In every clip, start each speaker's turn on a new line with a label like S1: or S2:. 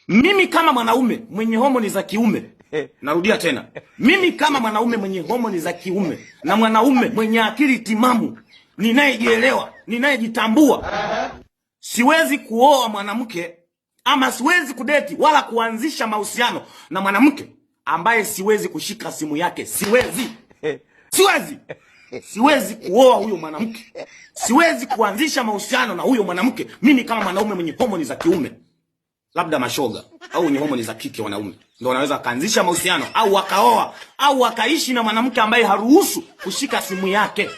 S1: Mimi kama mwanaume mwenye homoni za kiume, narudia tena, mimi kama mwanaume mwenye homoni za kiume na mwanaume mwenye akili timamu, ninayejielewa, ninayejitambua, siwezi kuoa mwanamke ama siwezi kudeti wala kuanzisha mahusiano na mwanamke ambaye siwezi kushika simu yake. Siwezi, siwezi, siwezi kuoa huyo mwanamke, siwezi kuanzisha mahusiano na huyo mwanamke. Mimi kama mwanaume mwenye homoni za kiume, labda mashoga au wenye homoni za kike wanaume ndio wanaweza wakaanzisha mahusiano au wakaoa au wakaishi na mwanamke ambaye haruhusu kushika simu yake.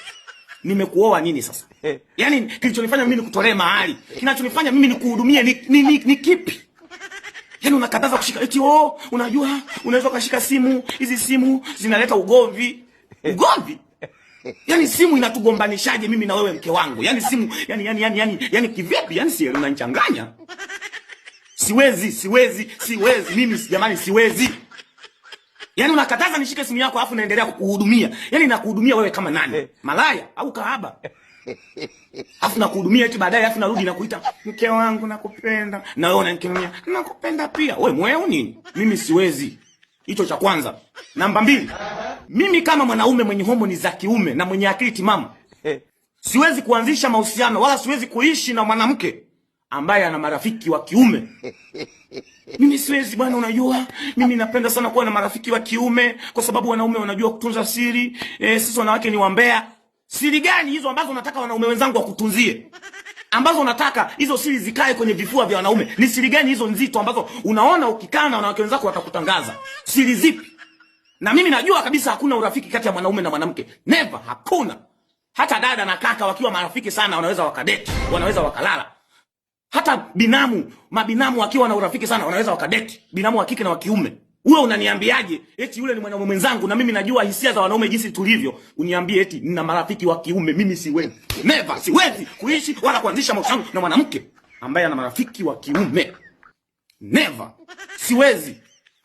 S1: Nimekuoa nini sasa? Yaani kilichonifanya mimi nikutolee mahali, kinachonifanya mimi nikuhudumie ni kipi? Yaani unakataza kushika eti, oh, unajua unaweza ukashika simu, hizi simu zinaleta ugomvi. Ugomvi? Yaani simu inatugombanishaje mimi na wewe mke wangu? Yaani simu, yani kivipi? Yaani si unanichanganya. Siwezi, siwezi, siwezi. Mimi jamani siwezi. Yaani unakataza nishike simu yako alafu naendelea kukuhudumia. Yaani nakuhudumia wewe kama nani? Malaya au kahaba? Alafu nakuhudumia eti baadaye alafu narudi nakuita mke wangu nakupenda. Na wewe unanikemea nakupenda pia. Wewe mweu nini? Mimi siwezi. Hicho cha kwanza. Namba 2. Mimi kama mwanaume mwenye homoni za kiume na mwenye akili timamu, siwezi kuanzisha mahusiano wala siwezi kuishi na mwanamke ambaye ana marafiki wa kiume. Mimi siwezi bwana, unajua mimi napenda sana kuwa na marafiki wa kiume kwa sababu wanaume wanajua kutunza siri. Sisi wanawake ni wambea. Siri gani hizo ambazo unataka wanaume wenzangu wakutunzie? Ambazo unataka hizo siri zikae kwenye vifua vya wanaume? Ni siri gani hizo nzito ambazo unaona ukikaa na wanawake wenzako watakutangaza? Siri zipi? Na mimi najua kabisa hakuna urafiki kati ya mwanaume na mwanamke. Never, hakuna. Hata dada na kaka wakiwa marafiki sana wanaweza wakadate, wanaweza wakalala. Hata binamu, mabinamu wakiwa na urafiki sana wanaweza wakadate, binamu wa kike na wa kiume. Wewe unaniambiaje eti yule ni mwanaume mwenzangu na mimi najua hisia za wanaume jinsi tulivyo, uniambie eti nina marafiki wa kiume? Mimi siwezi. Never, siwezi kuishi wala kuanzisha mahusiano na mwanamke ambaye ana marafiki wa kiume. Never. Siwezi.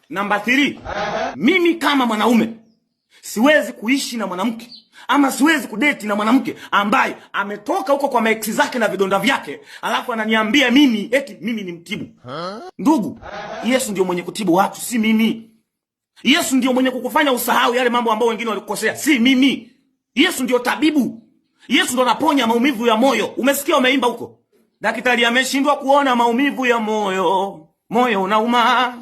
S1: Namba 3. Mimi kama mwanaume siwezi kuishi na mwanamke ama siwezi kudeti na mwanamke ambaye ametoka huko kwa maex zake na vidonda vyake, alafu ananiambia mimi eti mimi ni mtibu. Ndugu, Yesu ndio mwenye kutibu watu, si mimi. Yesu ndio mwenye kukufanya usahau yale mambo ambayo wengine walikukosea, si mimi. Yesu ndio tabibu. Yesu ndio anaponya maumivu ya moyo. Umesikia umeimba huko? Daktari ameshindwa kuona maumivu ya moyo. Moyo unauma.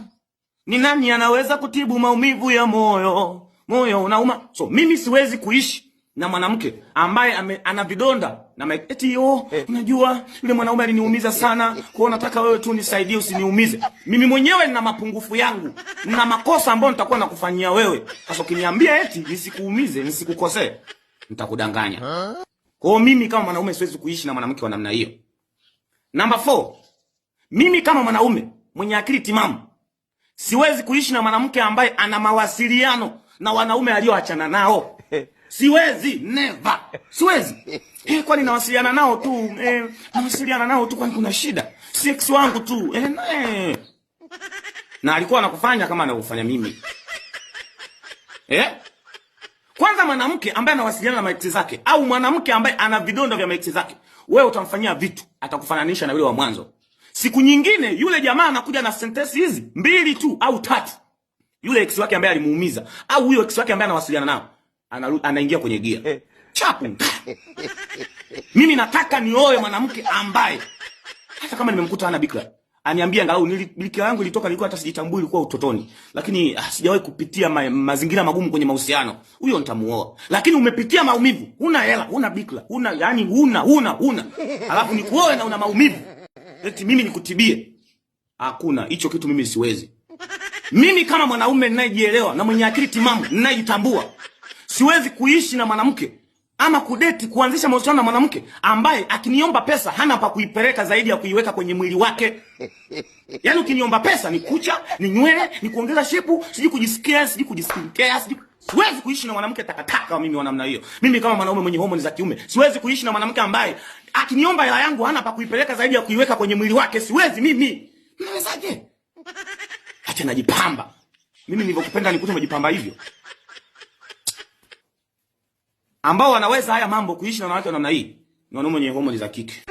S1: Ni nani anaweza kutibu maumivu ya moyo? Moyo unauma. So mimi siwezi kuishi na mwanamke ambaye ana vidonda na eti, oh, unajua yule mwanaume aliniumiza sana, kwa hiyo nataka wewe tu nisaidie usiniumize. Mimi mwenyewe nina mapungufu yangu, nina makosa ambayo nitakuwa nakufanyia wewe. Sasa ukiniambia eti nisikuumize, nisikukosee, nitakudanganya. Kwa hiyo mimi kama mwanaume siwezi kuishi na mwanamke wa namna hiyo. Namba 4. Mimi kama mwanaume mwenye akili timamu siwezi kuishi na mwanamke ambaye ana mawasiliano na wanaume alioachana nao. Siwezi, never. Siwezi. Kwani nawasiliana nao tu, nawasiliana nao tu, kwani kuna shida? Si ex wangu tu. Na alikuwa anakufanya kama anavyofanya mimi. Kwanza mwanamke ambaye anawasiliana na maex zake au mwanamke ambaye ana vidonda vya maex zake, wewe utamfanyia vitu, atakufananisha na yule wa mwanzo. Siku nyingine yule jamaa anakuja na sentensi hizi 2 tu au 3. Yule ex wake ambaye alimuumiza au huyo ex wake ambaye anawasiliana nao, anaingia kwenye gia. Chapu. Mimi nataka nioe mwanamke ambaye hata kama nimemkuta hana bikra, aniambie angalau bikra yangu ilitoka, nilikuwa hata sijitambui, ilikuwa utotoni. Lakini sijawahi kupitia mazingira magumu kwenye mahusiano. Huyo nitamuoa. Lakini umepitia maumivu, huna hela, huna bikra, huna yani huna huna huna. Alafu nikuoe na una maumivu. Eti mimi nikutibie. Hakuna, hicho kitu mimi siwezi. Mimi kama mwanaume ninayejielewa na mwenye akili timamu, ninayejitambua, siwezi kuishi na mwanamke ama kudeti, kuanzisha mahusiano na mwanamke ambaye akiniomba pesa hana pa kuipeleka zaidi ya kuiweka kwenye mwili wake. Yaani ukiniomba pesa ni kucha, ni nywele, ni kuongeza shepu, sijui kujisikia, sijui kujisikia, sijui. Siwezi kuishi na mwanamke takataka mimi wa namna hiyo. Mimi kama mwanaume mwenye homoni za kiume, siwezi kuishi na mwanamke ambaye akiniomba hela yangu hana pa kuipeleka zaidi ya kuiweka kwenye mwili wake. Siwezi mimi. Mnawezaje? Acha najipamba. Mimi nilivyokupenda nikuta umejipamba hivyo. Ambao wanaweza haya mambo kuishi na wanawake wa namna hii ni wanaume wenye homoni za kike.